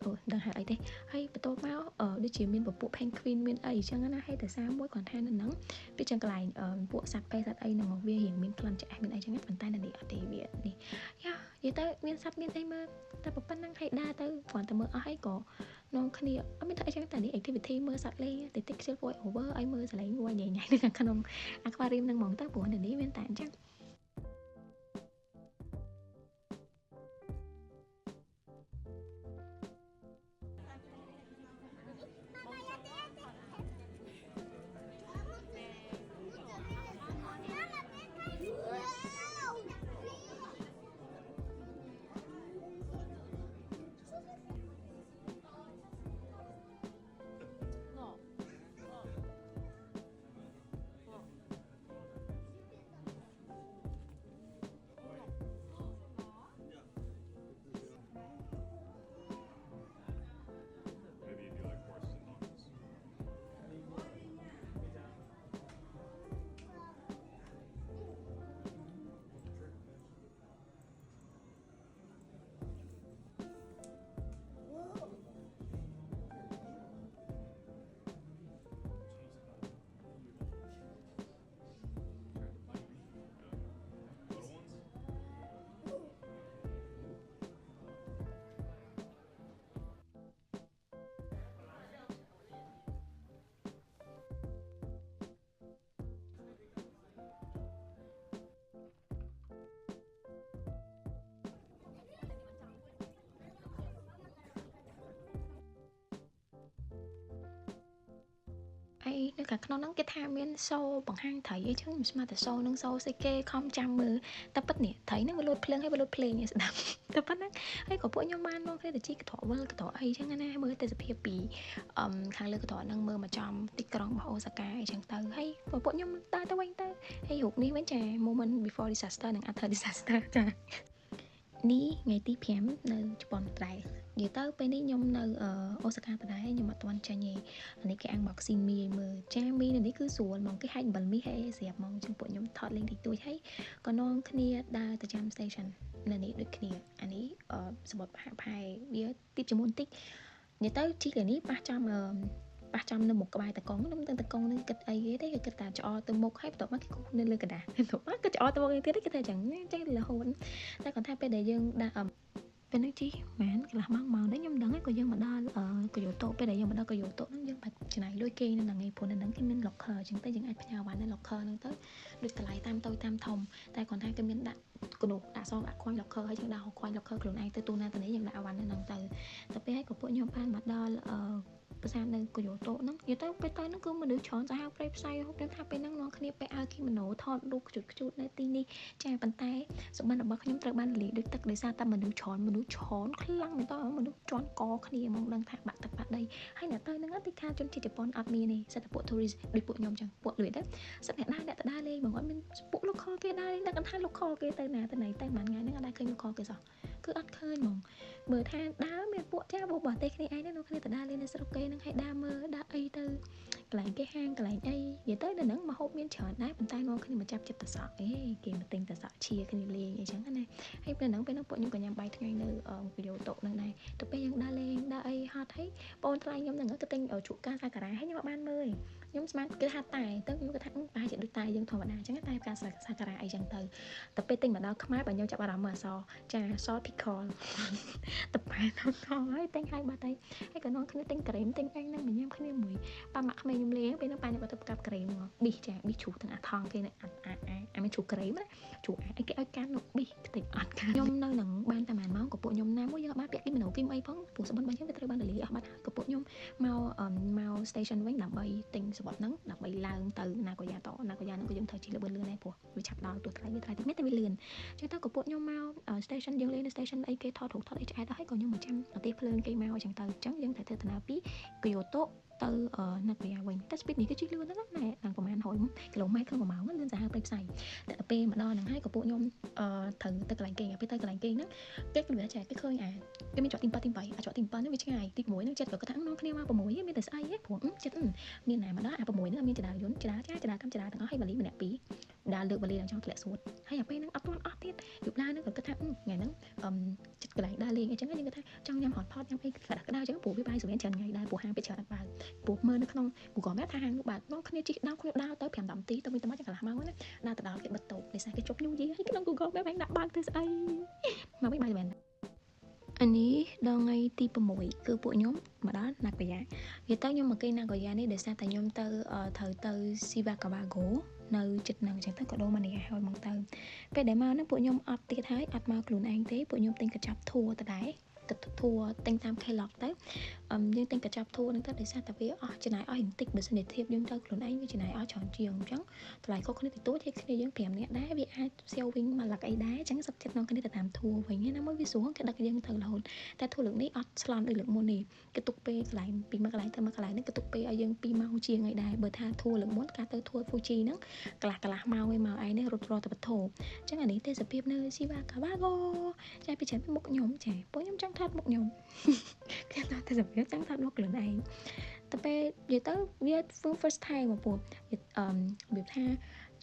អូដឹងហៅអីទេហើយបន្ទាប់មកដូចជាមានពពួក penguin មានអីអញ្ចឹងណាហើយតែសារមួយគ្រាន់ថានៅហ្នឹងវាចឹងកន្លែងពួកសត្វពេសត្វអីហ្នឹងវារៀងមានក្លិនឆ្អេះមានអីចឹងប៉ុន្តែនៅនេះអត់ទេវានេះយ៉ានិយាយទៅមានសត្វមានអីមើលតែប៉ុណ្្នឹងហើយដើរទៅគ្រាន់តែមើលអស់ហើយក៏នាំគ្នាអត់មានធ្វើអីចឹងតែនេះ activity មើលសត្វលេងតិចតិចខ្ជិល voice over ឲ្យមើលសលេងមួយញ៉ៃញ៉ៃនៅខាងក្នុង aquarium ហ្នឹងហ្មងទៅព្រោះនៅនេះមានតែអញ្ចឹង ហើយនៅខាងក្នុងហ្នឹងគេថាមានសូបង្ហាញត្រីអីចឹងខ្ញុំស្មានតែសូនឹងសូស្អីគេខំចាំមើលតែពិតនេះត្រីហ្នឹងវាលោតភ្លើងហើយវាលោតភ្លេងឯស្ដាប់តែប៉ុណ្ណឹងហើយក៏ពួកខ្ញុំបានមកគេទៅជីកត្រកវិលកត្រកអីចឹងណាមើលទេសភាពពីអឹមខាងលើកត្រកហ្នឹងមើលមកចំទីក្រុងរបស់អូសាកាអីចឹងទៅហើយក៏ពួកខ្ញុំដើរទៅវិញទៅហើយរូបនេះវិញចា moment before disaster និង after disaster ចានេះថ្ងៃទី5នៅជប៉ុនត្រែនិយាយទៅពេលនេះខ្ញុំនៅអូសាកាដដែលខ្ញុំអត់ទាន់ចាញ់ទេអានេះគេ unboxing មីឲ្យមើលចាមីនៅនេះគឺស្រួលហ្មងគេហែកអំបិលមីហើយស្រាប់ហ្មងចឹងពួកខ្ញុំថតលេងតិចតួចហើយក៏នាំគ្នាដើរទៅចាំ station នៅនេះដូចគ្នាអានេះសមុទ្រហាក់ផែវាទីបជាមុនតិចនិយាយទៅជីកនេះប៉ះចំប៉ះចំនៅមុខក្បែរតកងខ្ញុំទៅតកងនឹងគិតអីគេទេគេគិតតែច្អល់ទៅមុខហើយបន្ទាប់មកគេគូសនៅលើกระดาษបន្ទាប់មកគេច្អល់ទៅមុខទៀតគេថាចឹងចឹងរហូតតែគាត់ថាពេលដែលយើងដាក់ពេលហ្នឹងជីម៉ានកន្លះម៉ោងម៉ោងដែរខ្ញុំដឹងហើយក៏យើងមកដល់កយោតូពេលដែលយើងមកដល់កយោតូហ្នឹងយើងបាច់ចំណាយលុយគេនៅហ្នឹងឯងព្រោះនៅហ្នឹងគេមាន locker អញ្ចឹងទៅយើងអាចផ្ញើវ៉ាន់នៅ locker ហ្នឹងទៅដូចតម្លៃតាមតូចតាមធំតែគាត់ថាគេមានដាក់គនុដាក់សងដាក់ coin locker ហើយយើងដាក់ coin locker ខ្លួនឯងទៅទូណាទៅនេះយើងដាក់អវ៉ាន់នៅហ្នឹងទៅតែពេលហើយក៏ពួកខ្ញុំបានមកដល់អឺប្រាសាទនៅកយោតូហ្នឹងនិយាយទៅពេលទៅហ្នឹងគឺមនុស្សច្រើនសាហាវព្រៃផ្សៃហូបខ្ញុំថាពេលហ្នឹងនាំគ្នាពេលអាវគីម៉ូណូថតរូបខ្ជូតខ្ជូតនៅទីនេះចាប៉ុន្តែសុបិនរបស់ខ្ញុំត្រូវបានរលាយដូចទឹកដោយសារតែមនុស្សច្រើនមនុស្សច្រើនខ្លាំងមែនតើមនុស្សជន់កគ្នាហ្មងដឹងថាបាក់ទឹកបាក់ដីហើយអ្នកទៅហ្នឹងទីខាជនជាតិជប៉ុនអត់មានទេសិតតែពួក tourist ដូចពួកខ្ញុំចឹងពួកលួចទៅសិតអ្នកដើរអ្នកទៅដើរលេងហ្មងអត់មានពួក local គេដើរលេងតែគាត់ថា local គេទៅណាទៅណីទៅមួយថ្ងៃហ្នឹងអត់ដែលឃើញ local គេសោះគឺអត់ឃើញហ្មងមើលថាដើរមានពួកចាបបរទេសគ្នាឯងហ្នឹងគ្នាទៅដើរលេងនៅស្រុកគេហ្នឹងហើយដើរមើលដើរអីទៅកន្លែងគេហាងកន្លែងអីនិយាយទៅនៅហ្នឹងមកហូបមានច្រើនដែរប៉ុន្តែនាំគ្នាមកចាប់ចិត្តតសក់អេគេមកទិញតសក់ឈៀគ្នាលេងអីចឹងណាហើយពេលហ្នឹងពួកខ្ញុំក៏ញ៉ាំបាយថ្ងៃនៅគយោតូហ្នឹងដែរទៅពេលយើងដើរលេងដើរអីហត់ហើយបងថ្លៃខ្ញុំហ្នឹងក៏ទិញជ្រូកកាសាការ៉ាហើយខ្ញុំអត់បានមើលខ្ញុំស្មានគេថាតែទៅខ្ញុំគាត់ថាប្រហែលជាដូចតែយើងធម្មតាអញ្ចឹងតែផ្កាសាការ៉ាអីចឹងទៅតែពេលទិញមកដល់ខ្មែរបើខ្ញុំចាប់អារម្មណ៍មើលអសចា salt pickle តប៉ែថងថងហើយទិញហើយបាត់ហើយហើយក៏នាំគ្នាទិញក្រែមទិញអីហ្នឹងមកញ៉ាំគ្នាមួយប៉ាម៉ាក់ក្មេងខ្ញុំលេងពេលហ្នឹងប៉ាខ្ញុំក៏ទៅផ្កាប់ក្រែមមកប៊ីសចាប៊ីសជ្រូកទាំងអាថងគេអាអាអាមានជ្រូកក្រែមណាជ្រូកអីគេឲ្យកាន់នោះប៊ីសខ្ទេចអត់កាន់ខ្ញុំនៅនឹងបានតែប៉ុន្មានម៉ោងក៏ពួកខ្ញុំណាមួយយើងអត់បានពាក់គីម៉ូណូគីមអីផងព្រោះសបិនរបស់យើងវាត្រូវបានរលាយអស់បាត់ហើយក៏ពួកខ្ញុំមកមក station វិញដើម្បីទិញសបត់ហ្នឹងដើម្បីឡើងទៅណាកូយ៉ាតណាកូយ៉ាហ្នឹងក៏យើងត្រូវជិះលឿនលឿនដែរព្រោះវាឆាប់ដល់ទោះថ្លៃវាថ្លៃតិចមែនតែវាលឿនចឹងទៅក៏ពួកខ្ញុំមក station យើងលេងនៅ station អីគេថតរូបថតអីឆ្អែតហើយក៏ខ្ញុំមកចាំប្រទេសភ្លើងគេមកអញ្ចឹងទៅអញ្ចឹងយើងត្រូវធ្វើដំណើរពីគីយ៉ូតូទៅណាកូយ៉ាវិញតែ speed នេះគឺជិះលឿនណាស់ណែឡើងប្រហែល100គីឡូម៉ែត្រក្នុង1ម៉ោងលឿនសាហាវព្រៃផ្សៃតែដល់ពេលមកដល់ហ្នឹងហើយក៏ពួកខ្ញុំត្រូវទៅកន្លែងគេពេលទៅកន្លែងគេហ្នឹងគេគឺវាចាគេឃើញអាគេមានច្រកទី7ទី8អាច្រកទី7ហ្នឹងវាឆ្ងាយទី6ហ្នឹងចិត្តក៏គាត់ថានាំគ្នាមក6មានតែស្អីហ៎ព្រោះចិត្តមានណាមកដល់អា6ហ្នឹងមានចដាយន្តចដាចាចដាកម្មចដាទាំងអស់ហើយវ៉ាលីម្នាក់ពីរដើរលើកវ៉ាលីឡើងចង់ធ្លាក់សួតហើយអាពេលហ្នឹងអត់ទាន់អស់ទៀតយប់ឡើងហ្នឹងក៏គិតថាថ្ងៃហ្នឹងចិត្តកន្លែងដើរលេងអញ្ចឹងយើងគិតថាចង់ញ៉ាំហត់ផតញ៉ាំអីក្តៅក្តៅអញ្ចឹងព្រោះវាបាយសវៀនច្រើនថ្ងៃដែរព្រោះហាងពេលច្រើនអត់បើកព្រោះមើលនៅក្នុង Google Map ថាហាងនោះបើកនាំគ្នាជិះដើរគ្នាដើរទៅ5 10នាទីទៅវិញទៅមកចឹងកន្លះម៉ោងណាដើរទៅដល់គេបិទតូបដោយសារគេជប់ New Year ហើយក្នុង Google Map ហ្នឹងដាក់បើកទៅស្អីមកវិញបាយសវៀនអានេះដល់ថ្ងៃទី6គឺពួកខ្ញុំមកដល់ណាកូយ៉ានិយាយទៅខ្ញុំមកគេណាកូយ៉ានេះដោយសារតែខ្ញុំទៅត្រូវទៅស៊ីវ៉ាកាវ៉ាហ្គោនៅចិត្តហ្នឹងអញ្ចឹងទៅក៏ដូរមកនេះហើយមកទៅពេលដែលមកហ្នឹងពួកខ្ញុំអត់ទៀតហើយអត់មកខ្លួនឯងទេពួកខ្ញុំទិញកញ្ចប់ធួទៅដែរកធួទិញតាម Kellogg ទៅយើងទិញកញ្ចប់ធួហ្នឹងទៅដោយសារតែវាអស់ចំណាយអស់បន្តិចបើសិនជាធៀបយើងទៅខ្លួនឯងវាចំណាយអស់ច្រើនជាងអញ្ចឹងតម្លៃខុសគ្នាតិចតួចហើយគ្នាយើង5នាក់ដែរវាអាចសៀវវិញមកលឹកអីដែរអញ្ចឹងសុខចិត្តនាំគ្នាទៅតាមធួវិញណាមួយវាស្រួលគេដឹកយើងទៅរហូតតែធួលើកនេះអត់ស្លន់ដូចលើកមុននេះគេទុកពេលកន្លែងពីមួយកន្លែងទៅមួយកន្លែងហ្នឹងគេទុកពេលឲ្យយើង2ម៉ោងជាងអីដែរបើថាធួលើកមុនកាលទៅធួ Fuji ហ្នឹងកន្លះកន្លះម៉ោងឯងមកឯងនេះរត់រត់ទៅបធោអញ្ចឹងអានេះទេសភាពនៅស៊ីវ៉ាកាវ៉ាហ្គោចាពីច្រើនមុខខ្ញុំចាពួកខ្ញុំចង់ថតមុខខ្ញុំខ្ញុំថតទេសភាពចង់ថតមុខខ្លួនឯងតែពេលនិយាយទៅវា first time មកពួកអឺរបៀបថ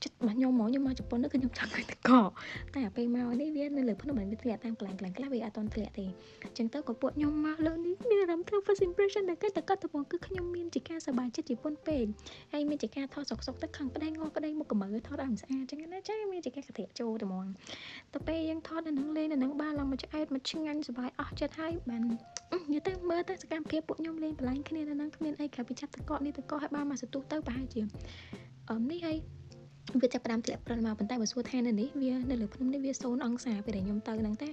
ាចិត្តរបស់ខ្ញុំហ្មងខ្ញុំមកជប៉ុននោះគឺខ្ញុំចង់ឃើញតកតែអាពេលមកនេះវានៅលើភ្នំមិនវាធ្លាក់តាមកន្លែងកន្លែងខ្លះវាអត់ទាន់ធ្លាក់ទេអញ្ចឹងទៅក៏ពួកខ្ញុំមកលើនេះមានអារម្មណ៍ធ្វើ first impression ដែលគេតកតបងគឺខ្ញុំមានជាការសប្បាយចិត្តជាពុនពេកហើយមានជាការថតសុកសុកទៅខាងប្តីងប្តីមុខកម្ៅថតឲ្យមិនស្អាតអញ្ចឹងណាចាមានជាការកធៈចូលតែហ្មងទៅពេលយើងថតនៅនឹងលេងនៅនឹងបានឡើងមកឆ្អែតមកឆ្ងាញ់សប្បាយអស់ចិត្តហើយបាននិយាយទៅមើលទៅសកម្មភាពពួកខ្ញុំលេងបន្លាញ់គ្នានៅនឹងគ្មានអីក្រៅពីចាប់តកនេះតកឲ្យបានមកសន្ទុះទៅប្រហែលជានេះហើយវាចាប់ផ្ដើមធ្លាក់ព្រិលមកប៉ុន្តែបើសួរថានៅនេះវានៅលើភ្នំនេះវា0អង្សាពេលដែលខ្ញុំទៅហ្នឹងតែ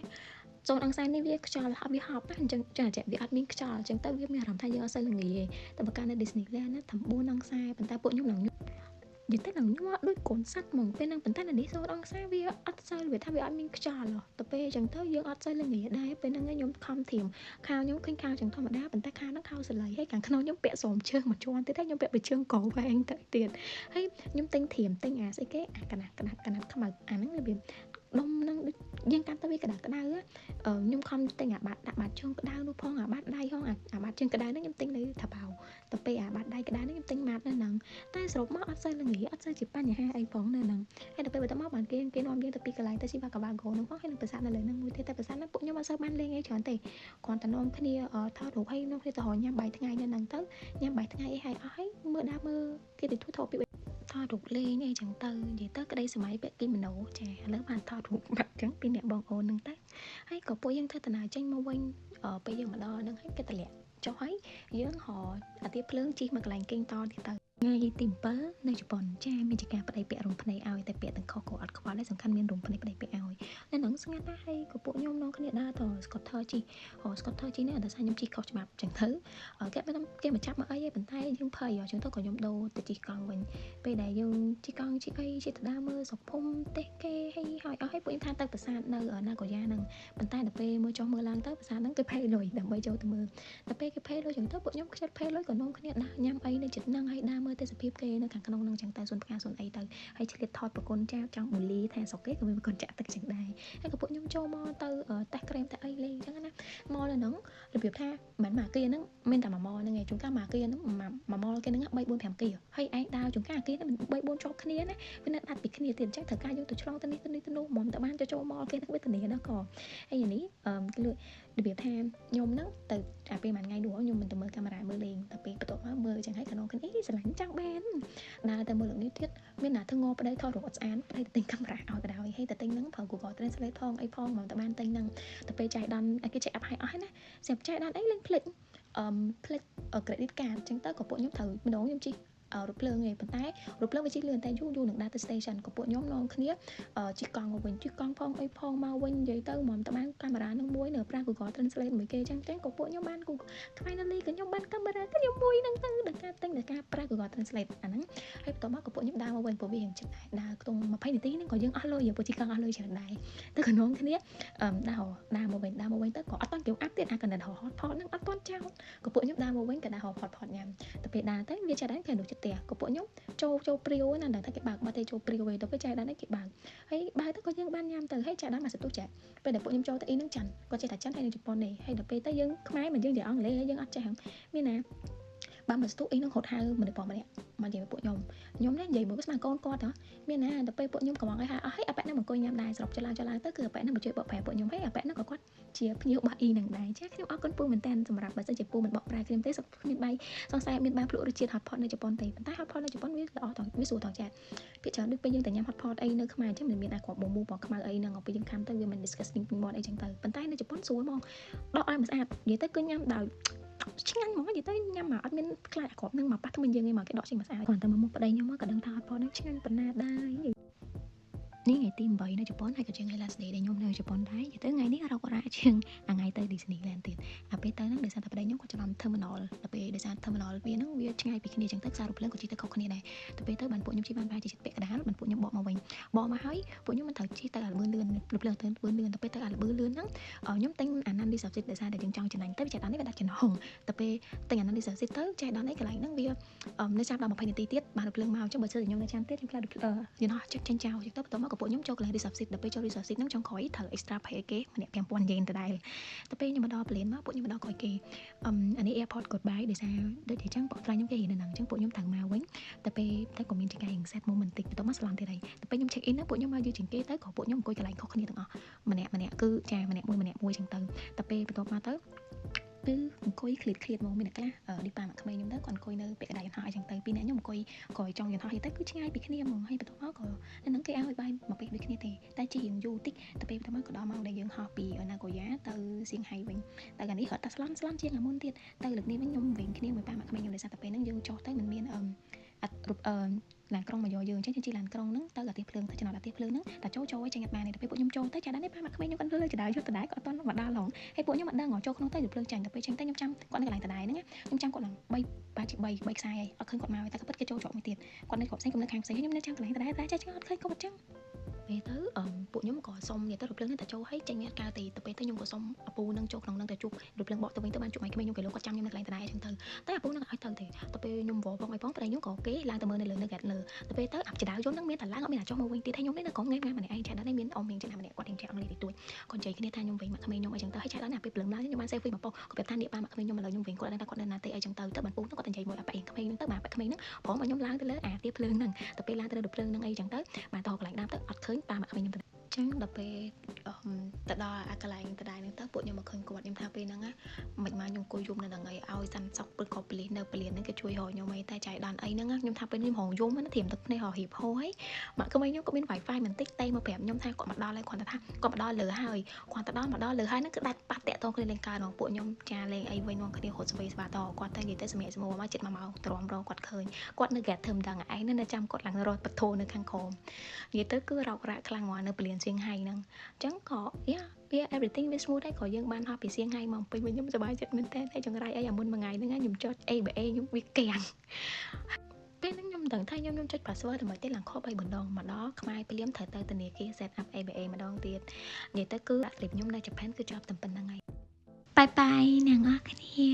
0អង្សានេះវាខ្យល់ហប់វាហប់ណាអញ្ចឹងចាចាវាអត់មានខ្យល់អញ្ចឹងទៅវាមានអារម្មណ៍ថាយើងអត់សូវល្ងាទេតែបើកាលនៅ Disneyland ណាត្រឹម4អង្សាប៉ុន្តែពួកខ្ញុំឡើងនិយាយទៅឡើងញ័រដូចកូនសត្វហ្មងពេលហ្នឹងប៉ុន្តែនៅនេះ0អង្សាវាអត់សូវវាថាវាអត់មានខ្យល់ទៅពេលអញ្ចឹងទៅយើងអត់សូវល្ងាដែរពេលហ្នឹងខ្ញុំខំធៀមខោខ្ញុំឃើញខោចឹងធម្មតាប៉ុន្តែខោហ្នឹងខោសលៃហើយខាងក្នុងខ្ញុំពាក់ស្រោមជើងមួយជាន់ទៀតហើយខ្ញុំពាក់បិជើងកវែងទៅទៀតហើយខ្ញុំទិញធៀមទិញអាស្អីគេអាកណាត់កណាត់កណាត់ខ្មៅអាហ្នឹងរបៀបដុំហ្នឹងដូចយើងកាន់ទៅវាក្តៅក្តៅខ្ញុំខំទិញអាបាតដាក់បាតជើងក្តៅនោះផងអាបាតដៃផងអាបាតជើងក្តៅហ្នឹងខ្ញុំទិញនៅថាបៅទៅពេលអាបាតដៃក្តៅហ្នឹងខ្ញុំទិញម៉ាត់នៅហ្នឹងតែសរុបមកអត់សូវល្ងាអត់សូវជាបញ្ហាអីផងនៅហ្នឹងហើយដល់ពេលបន្ទាប់មកបានគេនាំយើងទៅពីកន្លែងទៅស៊ីបាកាបាហ្គោហ្នឹងផងហើយនឹងប្រាសាទនៅលើហ្នឹងមួយទៀតតែប្រាសាទហ្នឹងពួកខ្ញុំអត់សូវបានលេងអីច្រើនទេគ្រាន់តែនាំគ្នាថតរូបហើយនាំគ្នាទៅរកញ៉ាំបាយថ្ងៃនៅហ្នឹងទៅញ៉ាំបាយថ្ងៃអីហើយអស់ហើយមើលដើរមើលគេទៅថតពីថតរូបលេងអីចឹងទៅនិយាយទៅក្តីសម័យពាក់គីម៉ូណូចាឥឡូវបានថតរូបបាត់ចឹងពីអ្នកបងអូនហ្នឹងទៅហើយក៏ពួកយើងធ្វើដំណើរចេញមកវិញពេលយើងមកដល់ហ្នឹងហើយគេតម្លាក់ចុះហើយយើងរកអាទៀភ្លើងជិះមកកន្លែងគេងតទៀតទៅថ្ងៃទី7នៅជប៉ុនចាមានជាការប្តីពាក់រោមភ្នែកឲ្យតែពាក់ទាំងខុសក៏អត់ខ្វល់ដែរសំខាន់មានរោមភ្នែកប្តីពាក់ឲ្យនៅហ្នឹងស្ងាត់ណាស់ហើយក៏ពួកខ្ញុំនាំគ្នាដើរទៅ scooter ជិះ scooter ជិះនេះដោយសារខ្ញុំជិះខុសច្បាប់ចឹងទៅគេមកចាប់មកអីឯងប៉ុន្តែយើងភ័យចឹងទៅក៏ខ្ញុំដូរទៅជិះកង់វិញពេលដែលយើងជិះកង់ជិះអីជិះទៅដើរមើលស្រុកភូមិទេសគេហើយហើយអស់ហើយពួកខ្ញុំថាទៅប្រាសាទនៅណាកូយ៉ាហ្នឹងប៉ុន្តែដល់ពេលមើលចុះមើលឡើងទៅប្រាសាទហ្នឹងគេផេលុយដើម្បីចូលទៅមើលដល់ពេលគេផេលុយចឹងទៅពួកខ្ញុំខ្ជិលផេលុយក៏នាំគ្នាដើរញ៉ាំអីនៅចិត្តហ្នឹងហើយដើរមើលទេសភាពគេនៅខាងក្នុងហ្នឹងចឹងតែសួនផ្កាសួនអីទៅហើយឆ្លៀតថតប្រគុណចាចង់បូលីថាស្រុកគេក៏មានប្រគុណចាក់ទឹកចឹងដែរហើយក៏ពួកខ្ញុំចូលមកទៅតេស្តក្រែមតែអីលេងចឹងណាមកនៅហ្នឹងរបៀបថាមិនមកគាហ្នឹងមានតែមួយម៉ហ្នឹងឯងជួនកាលមកគាហ្នឹងមួយម៉គេហ្នឹង3 4 5គាហើយឯងដើរជួនកាលគាហ្នឹង3 4ជាប់គ្នាណាវានៅដាច់ពីគ្នាទៀតអញ្ចឹងត្រូវការយើងទៅឆ្លងទៅនេះទៅនេះទៅនោះហ្មងទៅបានទៅចូលមកគេហ្នឹងវេទនាណាក៏ហើយនេះគឺរបៀបថាខ្ញុំហ្នឹងទៅអាពេលមួយថ្ងៃនោះខ្ញុំមិនទៅមើលកាមេរ៉ាមើលលេងតែពេលបន្ទាប់មកមើលចឹងហើយក្នុងគ្នាអីស្រឡាញ់ចង់បានដើរទៅមើលលោកនេះទៀតមានណាធ្វើងប្តីថតរូបអត់ស្អាតប្តីទៅទិញកាមេរ៉ាឲ្យបដ ாய் ហើយទៅទិញហ្នឹងប្រើ Google Translate ផងអីផងមកទៅបានទិញហ្នឹងទៅពេលចាយដល់គេ check up ឲ្យអស់ហើយណាស្រាប់ចាយដល់អីលេងភ្លេចភ្លេច credit card ចឹងទៅក៏ពួកខ្ញុំត្រូវម្ដងខ្ញុំជិះរថភ្លើងឯងប៉ុន្តែរថភ្លើងវាជិះលឿនតែយូរយូរនឹងដើរទៅ station ក៏ពួកខ្ញុំនាំគ្នាជិះកង់មកវិញជិះកង់ផងអីផងមកវិញនិយាយទៅហ្មងតបានកាមេរ៉ានឹងមួយនៅប្រើ Google Translate មួយគេចឹងចឹងក៏ពួកខ្ញុំបាន Google finally ក៏ខ្ញុំបានកាមេរ៉ាខ្ញុំមួយហ្នឹងទៅដល់ការទិញដល់ការប្រើ Google Translate អាហ្នឹងហើយបន្ទាប់មកក៏ពួកខ្ញុំដើរមកវិញព្រោះវារៀងចិត្តដែរដើរខ្ទង់20នាទីហ្នឹងក៏យើងអស់លុយពួកជិះកង់អស់លុយច្រើនដែរទៅក៏នាំគ្នាដើរមកវិញដើរមកវិញទៅក៏អត់ទាន់គេអាប់ទៀតអាកណ្ដិតហត់ផតហ្នឹងអត់ទាន់ចោលក៏ពួកខ្ញុំដើរមកវិញក៏ដើរហត់ផតញ៉ាំទៅពេលដើរទៅវាចាស់ដែរគេនោះចិត្តផ្ទះក៏ពួកខ្ញុំចូលព្រាវណាដឹងថាគេបើកបាត់ទេចូលព្រាវឯងទៅពេលចែកដល់នេះគេបើកហើយបើកទៅក៏យើងបានញ៉ាំទៅហើយចែកដល់មកសន្ទុះចែកពេលដែលពួកខ្ញុំចូលទៅអ៊ីនឹងចិនគាត់ចេះតែចិនហើយនឹងជប៉ុននេះហើយដល់ពេលទៅយើងខ្មែរមិនយើងនិយាយអង់គ្លេសហើយយើងអត់ចេះមានណាបើមកស្ទុះអ៊ីនឹងរត់ហៅមនុស្សម្នាក់មកនិយាយពួកខ្ញុំខ្ញុំនេះនិយាយមួយស្មាកូនគាត់ហ៎មានណាដល់ពេលពួកខ្ញុំកំងអីហើយអស់ហើយអាប៉ែហ្នឹងអង្គុយញ៉ាំដែរសរុបចឡើងចឡើងទៅគឺអាប៉ែហ្នឹងមកជួយបកប្រែពួកខ្ញុំហើយអាប៉ែហ្នឹងក៏គាត់ជាភ្ញៀវរបស់អ៊ីនឹងដែរចាខ្ញុំអរគុណពូមែនតើសម្រាប់បើសិនជាពូមិនបកប្រែខ្ញុំទេគ្មានបាយសង្ស័យមានបានភ្លក់រសជាតិ hot pot នៅជប៉ុនទេប៉ុន្តែ hot pot នៅជប៉ុនវាល្អតវាស្រួលតចាភាគច្រើនដូចពេលយើងតែញ៉ាំ hot pot អីនៅខ្មែរអញ្ចឹងមិនមានអាគ្រាប់បមូពណ៌ខ្មៅអីហ្នឹងពេលយើងខាំទៅវាមិន disgusting ពីមាត់អីចឹងទៅប៉ុន្តែនៅជប៉ុនស្រួលហ្មងដកឲ្យមិនស្អាតនិយាយទៅគឺញ៉ាំដោយឆ្ងាញ់ហ្មងនិយាយទៅញ៉ាំមកអត់មានខ្លាចអាគ្រាប់នឹងមកប៉ះធ្មេញយើងឯងមកគេដកចេញមកស្អាតគ្រាន់តែមកមុខប្តីខ្ញុំមកក៏ដឹងថា hot pot ហ្នឹងឆ្ងាញ់ប៉ុណ្ណាដែរនេះថ្ងៃទី8នៅជប៉ុនហើយក៏ជាថ្ងៃ last day ដែលខ្ញុំនៅជប៉ុនដែរនិយាយទៅថ្ងៃនេះរករ៉ាជាងអាថ្ងៃទៅ Disneyland ទៀតអាពេលទៅហ្នឹងដោយសារតែប្តីខ្ញុំគាត់ច្រឡំ terminal ដល់ពេលដោយសារ terminal វាហ្នឹងវាឆ្ងាយពីគ្នាចឹងទៅខ្សែរថភ្លើងក៏ជិះទៅខុសគ្នាដែរទៅពេលទៅបានពួកខ្ញុំជិះបានប្រហែលជាជិតពាក់កណ្ដាលបានពួកខ្ញុំបកមកវិញបកមកហើយពួកខ្ញុំមិនត្រូវជិះទៅអាលបឿនលឿនរថភ្លើងទៅលបឿនលឿនទៅពេលទៅអាលបឿនលឿនហ្នឹងខ្ញុំទិញអាណាន Reserve Seat ដោយសារតែយើងចង់ចំណេញទៅចេះដល់នេះវាដាច់ចំណងទៅពេលទិញអាណាន Reserve Seat ទៅចេះដល់នេះកន្លែងហ្នឹងវានៅចាំដល់20នាទីទៀតបានរថភ្លើងមកចឹងបើសិនជាខ្ញុំនៅចាំទៀតខ្ញុំខ្លាចយន្តហោះចេញចោលចឹងទៅបន្ទាប់មកក៏ពួកខ្ញុំចូលកន្លែង reserve seat ដល់ពេលចូល reserve seat ហ្នឹងចុងក្រោយត្រូវ extra pay គេម្នាក់5000យេនដដែលទៅពេលខ្ញុំមកដល់ plane មកពួកខ្ញុំមកដល់ក្រោយគេអានេះ airport goodbye ដោយសារដូចជាចឹងបងថ្លៃខ្ញុំគេរៀននៅហ្នឹងចឹងពួកខ្ញុំត្រូវមកវិញទៅពេលតែក៏មានចង្កេះ set moment តិចបន្ទាប់មកស្លន់ទៀតហើយទៅពេលខ្ញុំ check in ហ្នឹងពួកខ្ញុំមកយូរជាងគេទៅក៏ពួកខ្ញុំអង្គុយកន្លែងខុសគ្នាទាំងអស់ម្នាក់ម្នាក់គឺចាម្នាក់មួយម្នាក់មួយចឹងទៅទៅពេលបន្ទាប់មកទៅគឺអង្គុយឃ្លាតឃ្លាតមកមានអ្នកខ្លះឌីប៉ាមកក្មេងខ្ញុំទៅគាត់អង្គុយនៅពាក់កណ្ដាលយន្តហោះអីចឹងទៅពីរអ្នកខ្ញុំអង្គុយក្រោយចុងយន្តហោះទៅគឺឆ្ងាយពីគ្នាហ្មងហើយបន្ទាប់មកក៏នៅហ្នឹងគេឲ្យបាយមកពេលដូចគ្នាទេតែជិះរៀងយូរតិចទៅពេលបន្ទាប់មកក៏ដល់ម៉ោងដែលយើងហោះពីណាកូយ៉ាទៅសៀងហៃវិញតែកាលនេះរត់តែស្លន់ស្លន់ជាងអាមុនទៀតទៅលើកនេះវិញខ្ញុំវិញគ្នាមួយប៉ាមកក្មេងខ្ញុំដោយសារតែពេលហ្នឹងយើងចុះទៅមិនមានអត់រូប ឡានក្រុងមកយកយើងអញ្ចឹងយើងជិះឡានក្រុងហ្នឹងទៅអាទិភ្លើងទៅចំណតអាទិភ្លើងហ្នឹងតែចូលចូលឲ្យចេញអត់បានទេដល់ពេលពួកខ្ញុំចូលទៅចាដល់នេះប៉ាមកក្មេងខ្ញុំគាត់លើចដៅយកដដែលគាត់អត់ទាន់មកដល់ហងហើយពួកខ្ញុំអត់ដឹងហងចូលក្នុងទៅភ្លើងចាញ់ដល់ពេលចេញទៅខ្ញុំចាំគាត់នៅកន្លែងដដែលហ្នឹងខ្ញុំចាំគាត់ឡើង3បាជា3 3ខ្សែហើយអត់ឃើញគាត់មកតែក៏ពិតគេចូលច្រកមួយទៀតគាត់នៅច្រកផ្សេងខ្ញុំនៅខាងផ្សេងខ្ញុំនៅចាំកន្លែងដដែលតែចេះអត់ឃើញគាត់អញ្ចឹងពេលទៅពួកខ្ញុំក៏សុំនិយាយទៅរថភ្លើងហ្នឹងតែចូលឲ្យចេញអត់កើតទេទៅពេលទៅខ្ញុំក៏សុំអាពូនឹងចូលក្នុងហ្នឹងទៅជួបរថភ្លើងបកទៅវិញទៅបានជួបម៉ៃក្មេងខ្ញុំគេលោកគាត់ចាំខ្ញុំនៅកន្លែងដដែលអញ្ចឹងទៅតែអាពូហ្នឹងឲ្យទៅទេទៅពេលខ្ញុំវល់ផងអីផងប្តីខ្ញុំក៏គេឡើងទៅមើលនៅលើនៅហ្គេតលើទៅពេលទៅអាប់ចដៅយន្តហ្នឹងមានតែឡើងអត់មានតែចុះមកវិញទៀតហើយខ្ញុំនេះនៅក្រុងងែមងាម្នាក់ឯងចាដល់នេះមានអ៊ំមានចឹងណាម្នាក់គាត់រៀងចេះអង់គ្លេសតិចតួចគាត់និយាយគ្នាថាខ្ញុំវិញមកក្មេងខ្ញុំអីចឹងទៅហើយចាដល់ណាពេលព្រលឹមឡើងខ្ញុំបាន selfie មកប៉ុស្គាត់ប្រាប់ថានេះប៉ាមកក្មេងខ្ញុំឥឡូវខ្ញុំវិញគាត់ដឹងថាគាត់នៅណាទេអីចឹងទៅទៅបានពូហ្នឹងគាត់និយាយមួយអាប៉ាក្មេងហ្នឹងទៅបាទប៉ាក្មេងហ្នឹងព្រមឲ្យខ្ញុំឡើងទៅលើអាទៀបភ្លើងហ្នឹងទៅពេលឡើងទៅលើភ្លើងហ្នឹងអីចឹងទៅបានទៅកន្លែងដើមទៅអត់ឃើញប៉ាមកក្មេងខ្ញុំទៅចឹងដល់ពេលទៅដល់អាកន្លែងដដែលហ្នឹងទៅពួកខ្ញុំមកឃើញគាត់ខ្ញុំថាពេលហ្នឹងណាមិនមកខ្ញុំអង្គុយយំនៅហ្នឹងអីឲ្យសាន់សុកព្រឹកក៏ប៉ូលីសនៅពលានហ្នឹងគេជួយរកខ្ញុំអីតែចៃដន្យអីហ្នឹងខ្ញុំថាពេលខ្ញុំរងយំណាធៀមទឹកភ្នែកររៀបហូរហើយមកក្មេងខ្ញុំក៏មាន Wi-Fi បន្តិចតែមកប្រាប់ខ្ញុំថាគាត់មកដល់ហើយគាត់ថាគាត់មកដល់លើហើយគាត់ទៅដល់មកដល់លើហើយហ្នឹងគឺដាច់ប៉ះតាក់តងគ្នាលេងកើតរបស់ពួកខ្ញុំចាលេងអីវិញមកគ្នារត់ស្វេស្វាតគាត់ទៅនិយាយទៅសម្រាប់ស្មោមកចិត្ត1ម៉ោងទ្រាំរកគាត់ឃើញគាត់នៅ gate ធ្វើមិនដឹងឯងនៅចាំគាត់ឡើងរត់បធោនៅខាងក្រោមនិយាយទៅគឺរោគរាក់ខ្លាំងមកនៅពលានសៀងហៃហ្នឹងអញ្ចឹងក៏យ៉ាវា everything វា smooth ដែរក៏យើងបានហោះពីសៀងហៃមកពេញវិញខ្ញុំសប្បាយចិត្តមែនតើតែចង្រៃអីអាមុនមួយថ្ងៃហ្នឹងខ្ញុំចុច ABA ខ្ញុំវាកាំងពេលហ្នឹងខ្ញុំមិនដឹងថាខ្ញុំចុច password ដើម្បីទេឡើងខុស3ម្ដងមកដល់ខ្មែរភ្លាមត្រូវទៅធនាគារ set up ABA ម្ដងទៀតនិយាយទៅគឺ trip ខ្ញុំនៅ Japan គឺចប់តែប៉ុណ្្នឹងហើយបាយបាយអ្នកនរគ្នា។